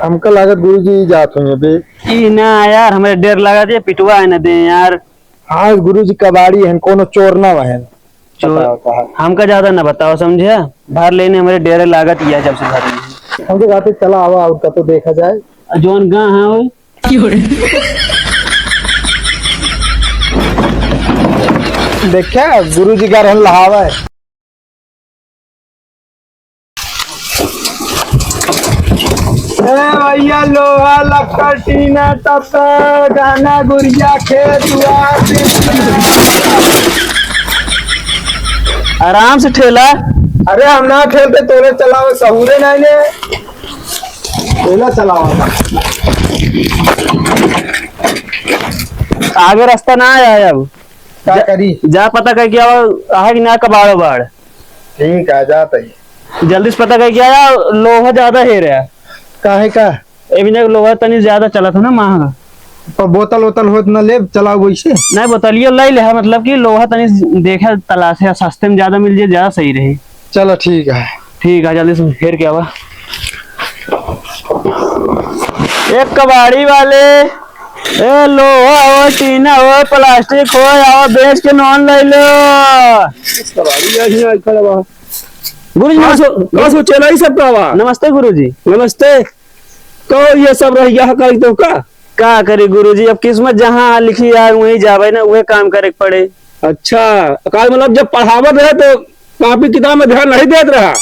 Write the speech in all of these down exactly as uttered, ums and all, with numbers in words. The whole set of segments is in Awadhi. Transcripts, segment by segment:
हमका लागत गुरुजी ई जात होइहैं बे। ई ना यार, हमरे डेर लागत ये पिटवा है ना दे यार। हाँ गुरुजी, कबाड़ी हन, कोनो चोर ना वहन। चोर? बताओ, बताओ। हमका ज्यादा ना बताओ, समझे? भर लेने हमरे डेरे लागत ये जब से भर लेने। हमके कहते चला आवा और कतो देखा जाए। जौन गाँव है वो। देखा गुरुजी का रहन लहावा है। ए भैया, लोहा, लक्कड़, टीना, टप्पर, गहना, गुरिया, खेत, दुआर, आराम से ठेला। अरे, हम ना ठेलते, तोरे चलावे सहूरे नहीं ने। ठेला चलावा। आगे रास्ता ना आया है अब। का जा, करी? जा पता करके आवा, आहे कि ना कबाड़ उबाड़। ठीक है, जात है। जल्दी से पता करके आया, लोहा ज्यादा हे रहा। काहे का? ए बिना लोहा तनी ज्यादा चलत हो ना महंगा। पर बोतल वोतल होत ना लेब, चलाओ वैसे। नहीं, बोतलियो ले ले, मतलब कि लोहा तनी देखा तलाशे, सस्ते में ज्यादा मिल जाए, ज्यादा सही रही। चलो ठीक है। ठीक है, जल्दी से हेर के आवा। ए कबाड़ी वाले, ए लोहा हो, टीना हो, प्लास्टिक हो, आवा बेच के नॉन ले लो। कबाड़ी यही आई खड़ा बा। गुरुजी, का नमस्ते। सो-, का सोचेला ई सब का बा? नमस्ते गुरुजी। नमस्ते। तो ये सब रह गया है कल तो का? का करी गुरुजी, अब किस्मत जहाँ लिखी है वहीं जावे ना, उहे काम करे के पड़े। अच्छा, का मतलब जब पढ़ावत रहे तो कॉपी किताब में ध्यान नहीं देत रहा,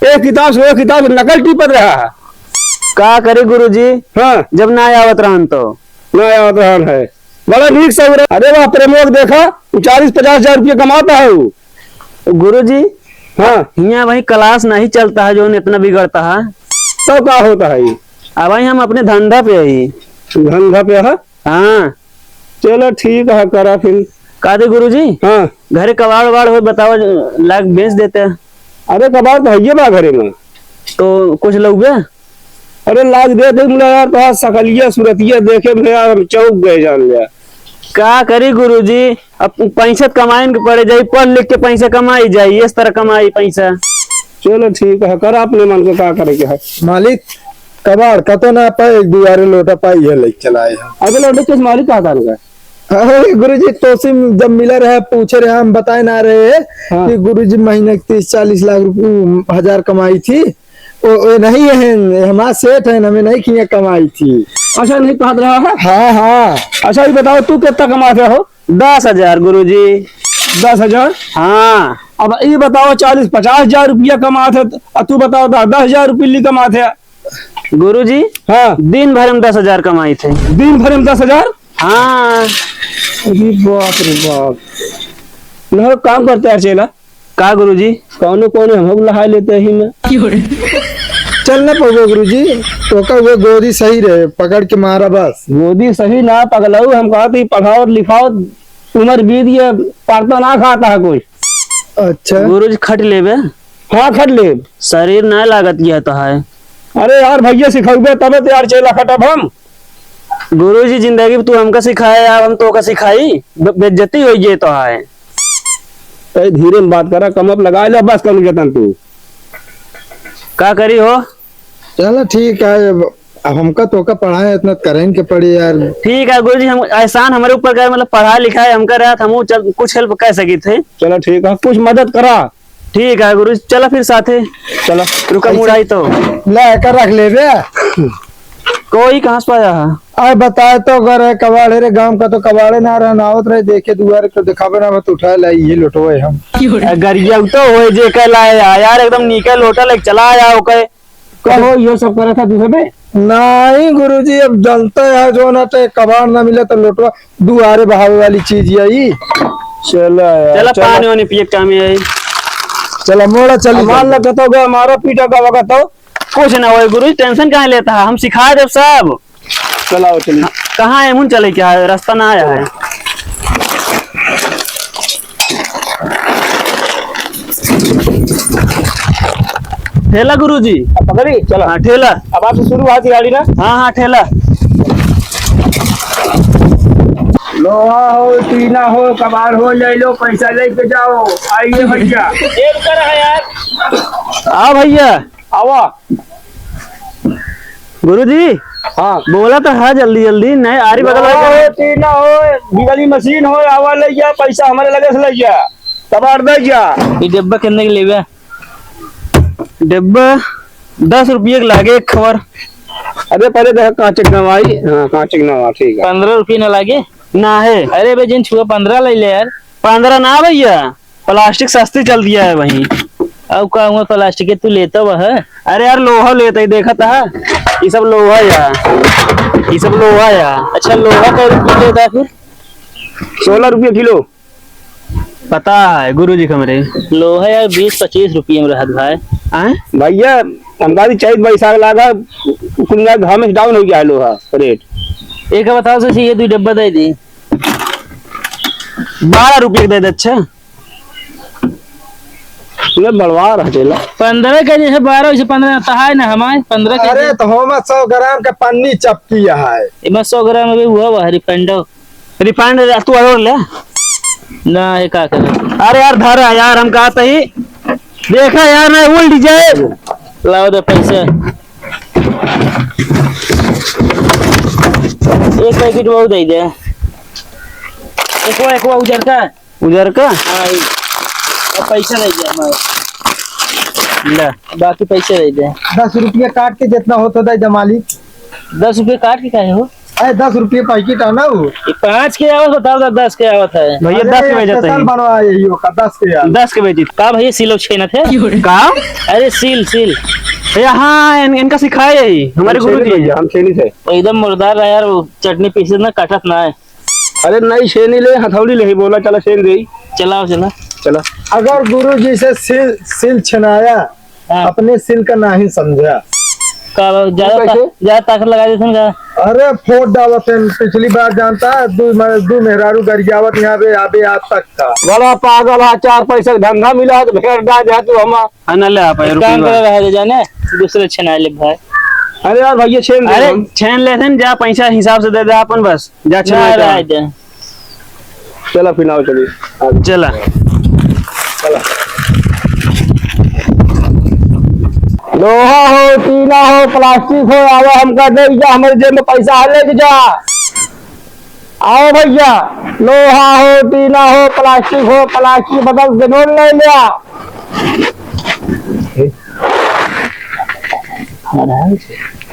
एक किताब से वो किताब नकल टिपत रहा। का करी गुरुजी, हाँ। जब ना आवत रहन तो। ना आवत रहन है, बड़ा नीक से हो रहा। अरे वाह, प्रमोद देखा, वो चालीस पचास हजार रुपया कमाता है वो। गुरुजी, हाँ। हियाँ वही class नहीं चलता है, जो इतना बिगड़ता है। तो का होता है ये? अब भाई हम अपने धंधा पे ही। धंधा पे है? हाँ। चलो ठीक है, करा फिर। का दे गुरुजी? हाँ। घरे कबाड़ उबाड़ हो, बताओ, लाग बेच देते। अरे कबाड़ तो हइये बा घरे में। तो कुछ लउबे? अरे लाग दे दे मुला यार, तोहार सकलिया सुरतिया देखे में यार हम चौंक गए जान लिया। का करी गुरुजी, अब पैसा कमाइन के पड़े जाई, पढ़ लिख के पैसा कमाई जाई, इस तरह कमाई पैसा। चलो ठीक है, कर अपने मन को का करे के है। मालिक, कबाड़ कतो ना पाए, एक दुआरे लोटा पाई है, ले चलाए हैं। अबे लोटे किस मालिक का तान का? अरे गुरुजी, तोसे जब मिला रहे, पूछे रहे, हम बताए ना रहे हाँ। कि गुरुजी महीने के तीस चालीस लाख रुपये, हजार कमाई थी। ओ, ओ, नहीं है, हमार सेठ है, हमें नहीं किए कमाई थी। अच्छा, नहीं कहत रहा है? हाँ, हाँ। अच्छा, ये बताओ, तू कितना कमाते हो? दस हजार गुरुजी। दस हजार? हाँ। अब ये बताओ, चालीस पचास हजार रुपया कमाते, और तू बताओ, दस, दस हजार रुपये ली कमाते। गुरुजी, हाँ। दिन भर में दस हजार कमाई थे। दिन भर में दस हजार? हाँ। अरे बाप रे बाप। ना, काम करते यार चेला। का गुरुजी? कौनो कौनो हम लोग लहाई लेते ही में। चल ना पउबो गुरुजी, तोका वो गोदी सही रहे, पकड़ के मारा बस। गोदी सही ना पगलाऊ, हम कहत ही पढ़ाओ लिखाओ, उम्र बीत गया, पढ़ता ना खाता है कोई। अच्छा। गुरुजी खट लेबे? हाँ, खट लेब। शरीर ना लागत गया तो है। अरे यार, भैया सिखौबे तबे तो यार चेला खटब हम। गुरुजी, जिंदगी में तू हमका सिखाए, अब हम तोका सिखाई? बे-, बेइज्जती होइ गई तो है। ए, धीरे में बात करा, कमर लगा ले, बस कर जतन तू। का करी हो? चलो ठीक है, अब, अब हमका तोका पढ़ाए, इतना करेन के पड़ी यार। ठीक है गुरुजी, हम एहसान हमरे ऊपर करे, मतलब पढ़ाए लिखाए हमका रहत, हमहू चल कुछ help कर सकी थे। चलो ठीक है, कुछ मदद करा। ठीक है गुरुजी, चला फिर साथे। चला। रुका, ऐसे मुड़ाई तो। ले, एकर रख लेबे। कोई कहाँ से पाया है? अरे बताए तो, अगर है कबाड़े रे, गांव का तो कबाड़े ना रहन, आवत रहे, देखे दुआरे तो दिखावे ना, बस उठाए लाई, ये लुटवे हम। आ, गरिया तो होए जे के लाए आ, यार, एकदम नीके लोटा लेके चला आया, ओके। कहो, ये सब करा था तू सबे? नहीं गुरुजी, अब जनता है जो ना, चाहे कबाड़ ना मिले तो लोटवा दुआरे बहावे वाली चीज यही। चला यार, चला, चला। पानी वानी पिए के काम है। चला, मोड़ा चली हमार चल। लगत हो गया, हमारा पीटा का वक्त हो। कुछ ना होए गुरुजी, tension काहे लेता है, हम सिखा देब सब। चलाओ, चलिए। कहाँ है, मुन चले क्या है, रास्ता ना आया है। ठेला गुरुजी। अब पकड़ी, चला। हाँ, ठेला। अब आपसे शुरू हुआ थी गाड़ी ना? हाँ, हाँ, ठेला। लोहा हो, टीना हो, कबाड़ हो, ले लो, पैसा लेके जाओ। आइए भैया। ये रुका रहा यार। हाँ भैया। आवा। गुरुजी, हाँ। बोला तो है जल्दी जल्दी, नहीं आरी बगल ना वाली हो, टी ना हो, बिगली मशीन हो, आवा ले जा, पैसा हमारे लगे से ले जा, कबाड़ दे जा। ये डब्बा कितने के लेबे? डब्बा दस रुपये के लागे एक खबर। अरे पहले देखा कहाँ चेक नवा आई, हाँ कहाँ चेक नवा, ठीक है। पन्द्रह रुपये ना लागे? ना है। अरे बे जिन छुआ पन्द्रह ले ले यार। पन्द्रह ना भैया, प्लास्टिक सस्ती चल दिया है वहीं। अब का हुआ प्लास्टिक के तू लेता वह? अरे यार लोहा लेता ही देखा था, ये सब लोहा या, ये सब लोहा या। अच्छा लोहा कै रुपये लेता है फिर? सोलह रुपये किलो। पता है गुरुजी के हमरे। लोहा यार बीस पच्चीस रुपये में रहत भाई। आय? भैया हमका भी चैत बैसाख लागा, कुल मिला के घामे से डाउन हो गया है लोहा रेट। एक बताओ से ये दो डब्बा दे दी। बारह रुपये के दे दे, अच्छा। ले बड़वा रह देला। पन्द्रह के जैसे बारह वैसे पन्द्रह तहाय ना हमारे पन्द्रह के अरे दे। तो होमा सौ ग्राम के पन्नी चपकी है। इमा सौ ग्राम अभी हुआ हुआ है रिफाइंड। रिफाइंड तू और ले। ना है का करे। अरे यार धर यार हम कहा तही। देखा यार मैं उल्ट जाए। लाओ दे पैसे। एक पैकेट वो दे दे। एक वो, एक वो उजर का। उजर का? हाँ, ई। अब पैसा दे दे हमारे। ले। बाकी पैसे दे दे। दस रुपया काट के जितना होता दे दे मालिक। दस रुपये काट के काहे हो? अरे दस रुपये पैकेट आना हो। ये पाँच के आवत बताओ तो दस के आवत है। भैया अरे दस के बेचत स्पेशल है। बनवा यही होगा, दस के यार। दस के बेची। का भैया सील छेनत है? का? अरे सील, सील। ये हाँ, इन, इनका सिखाए यही, हमारे हम गुरु छेनी जी। भैया, हम छेनी से। एकदम मुर्दार रहा यार, वो चटनी पीसे ना कटत ना है। अरे नहीं छेनी ले, हथौड़ी ले ही बोला, चला छेन दे। चलाओ, चला। चला। अगर गुरु जी से सिल, सिल छिनाया, हाँ। अपने सिल का नहीं समझा। का ज्यादा वो ता-, कैसे? ज्यादा ताकत लगा देते हैं का? अरे फोड़ डालत हैं, पिछली बार जानता है, दू म-, दू मेहरारू गरियावत यहाँ पे, अभी आज तक था। बड़ा पागल है, चार पैसे का धंधा मिला है तो भेड़ डाल दे तू हम। हाँ, ना ले आप, एक रुपये काम में। करे रहे दे जाने, दूसरे छेना ले भाई। अरे यार भैया, छेन दे अरे, हम। छेन लेते हैं, जा पैसा हिसाब से दे दे अपन बस, जा छेना ना, ले रहे आ। दे। चला फिर आओ, चलिए। चला। चला। लोहा हो, टीना हो, प्लास्टिक हो, आवा हमका दे जा, हमारे जेब में पैसा है, लेके जा। आओ भैया, लोहा हो, टीना हो, प्लास्टिक हो, प्लास्टिक बदल के नोट ले लिया।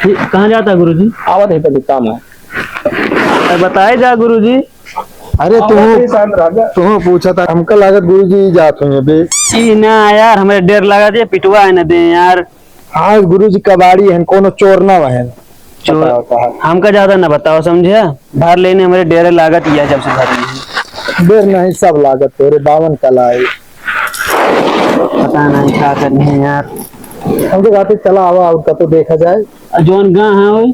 ये कहाँ जाता है गुरुजी? आवत है, पहले काम है। अरे बताए जा गुरुजी। अरे तू, शांत रह जा। तू पूछा था, हमका लागत गुरुजी जात हुए बे। ई ना यार, हमें डर लगा दे, पिटवा है ना दे यार। आज गुरुजी कबाड़ी हन, कोनो चोर ना वहन। चोर? बताओ, कहा। हमका ज्यादा ना बताओ, समझे? भर लेने हमरे डेरे लागत या जब से भर लेने। डेर नहीं, सब लागत तोरे बावन कला है। पता नहीं का करने हैं यार। हम तो कहते चला आवा और कतो देखा जाए। आ जौन गा हाँ होई।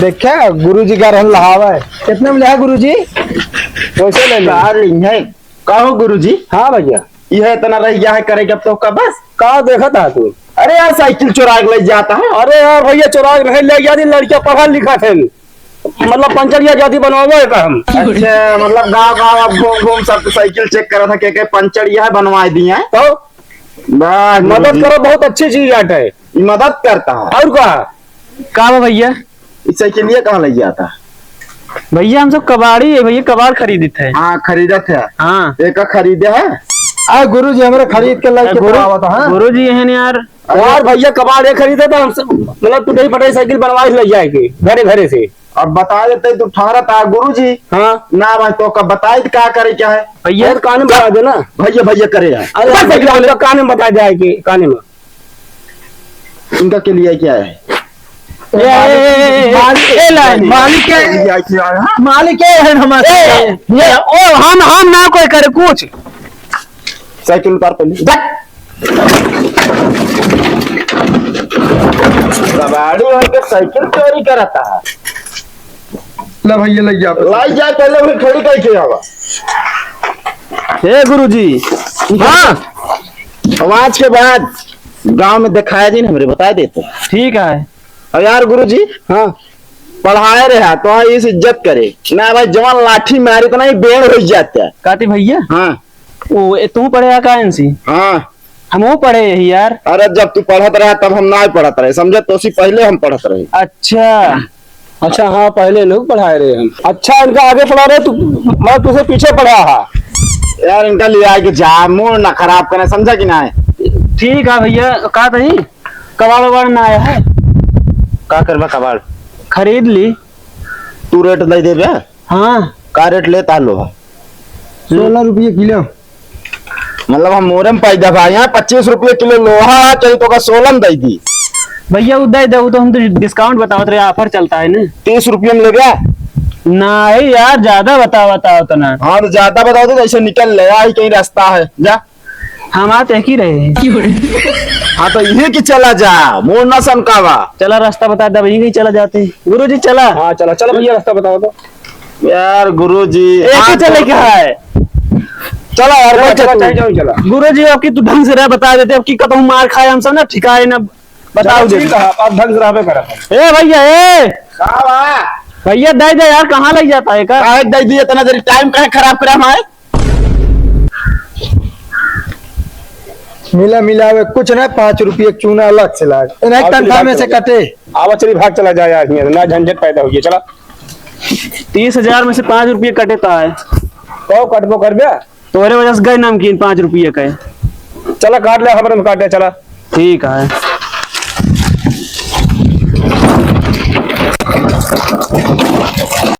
देखा गुरुजी का रहन लहावा है। कितने में लिया गुरुजी? कैसे ले ले? चार लिंग है। का हो गुरुजी? हाँ भैया। यह इतना रह गया है करे के अब तो का बस? का देखत है तू? अरे यार, साइकिल चुरा के ले जाता है। अरे यार भैया, चुरा के नहीं ले जाती, लड़कियां पढ़ा लिखा थे, मतलब पंचर या जाती बनवावे का हम। अच्छा, मतलब गांव गांव अब घूम घूम सब साइकिल चेक करा था, के के पंचर यह बनवा दिए हैं। तो बस मदद गुरुजी। करो, बहुत अच्छी चीज आट है। ये मदद करता है। और का? का बा भैया? ई साइकिलिया कहाँ ले जाता? भैया, हम सब कबाड़ी है भैया, कबाड़ खरीदत है। हाँ, खरीदत है। हाँ। एक खरीदे है। आ गुरु जी, हमरे खरीद के लेके गुरु, आवत है। गुरु जी है यार। यार भैया, कबाड़ ये खरीदे तो हम सब, मतलब, टूटे फटे साइकिल बनवा के ले जाएंगे घरे घरे से। अब बता देते तू ठहरत आ गुरु जी। हाँ। ना भाई, तो कब बताई तो क्या करे क्या है? भैया। और कान में बता देना। भैया, भैया करे है। अरे बस भैया, भैया, हमका कान में बता जाए कि कान में। इनका के लिए क्या है? ए, ए, ए, ए, ए, मालिक, ए, लाइन, मालिक के, क्या किया है? मालिक के है हमारे। ए, ये, ओ, हम, हम ना कोई करे कुछ। साइकिल उतार पहले। बट। कबाड़ी होके साइकिल चोरी करता है। ला भैया, लग जा। लाई जा, पहले उन्हें खड़ी करके आवा। हे गुरुजी। हाँ। अब आज के बाद गांव में दिखाया जी, हमरे बता देते। ठीक है। और यार गुरुजी, हाँ। पढ़ाए रहा तो इस इज्जत करे ना भाई, जवान लाठी मारे तो नहीं बेड़ हो जाता है। काटी भैया। हाँ। ओ, ए, तू पढ़े आ का एनसी? हाँ। हमहू पढ़े यही यार। अरे, जब तू पढ़त रहा तब हम ना पढ़त रहे, समझे? तोसी पहले हम पढ़त रहे। अच्छा। अच्छा, हाँ, पहले लोग पढ़ाए रहे हम। अच्छा, इनका आगे पढ़ा रहे तू, मैं तुझे पीछे पढ़ा हा। यार, इनका ले आए के जा, मूड ना खराब करे, समझा कि ना? ठीक है भैया, का तही कबाड़ वबाड़ ना आया है। का करबा कबाड़? खरीद ली। तू रेट दे देबे? हाँ। का रेट लेता लोहा? सोलह रुपये किलो। मतलब हम मोरे में पैदा भाई, यहाँ पच्चीस रुपये किलो लोहा चाहिए तो का सोलह में दे दी। भैया, वो दे दे, वो तो हम तो डिस्काउंट बतावत रहे, ऑफर चलता है ना। तीस रुपये में लेबे? नहीं यार, ज्यादा बतावा, बताओ तो ना। हाँ, तो ज्यादा बताओ तो ऐसे निकल ले, आई कहीं रास्ता है, जा। हम आते ही रहे हैं। हाँ, तो यही कि चला जा, मोड़ ना सनकावा। चला, रास्ता बता दे, वहीं कहीं चला जाते हैं। गुरु जी, चला। हाँ, चला, चला भैया, रास्ता बताओ तो। यार, गुरु जी, एक ही हाथ चले जोड़ के है। चला यार, चला, बैठ चला, तू। चला, चला, चला। गुरु जी, अब की तू ढंग से रह, बता देते, अब की कतहूँ मार खाए हम सब ना, ठिकाए ना, बताओ चलो, दे। ठीक है, अब ढंग से रहबे करब। ए भैया, ए। का बा? भैया, दे दे यार, कहाँ लग जाता है का? काहे दे दिए इतना देरी, टाइम काहे खराब करे हमारे? मिला मिलावे कुछ ना, पाँच रुपये चूना अलग से लाग, इन्हें आवा चली तनख्वाह भाग में से चला जा। कटे। आवा चली भाग चला जाए यार, हियाँ ना झंझट पैदा होइए, चला। तीस हजार में से पाँच रुपये कटे तो है। कहो कटबो करबे? तोहरे वजह से गए नमकीन पाँच रुपये का है। चला काट ले, हमरे में काटे, चला। ठीक है।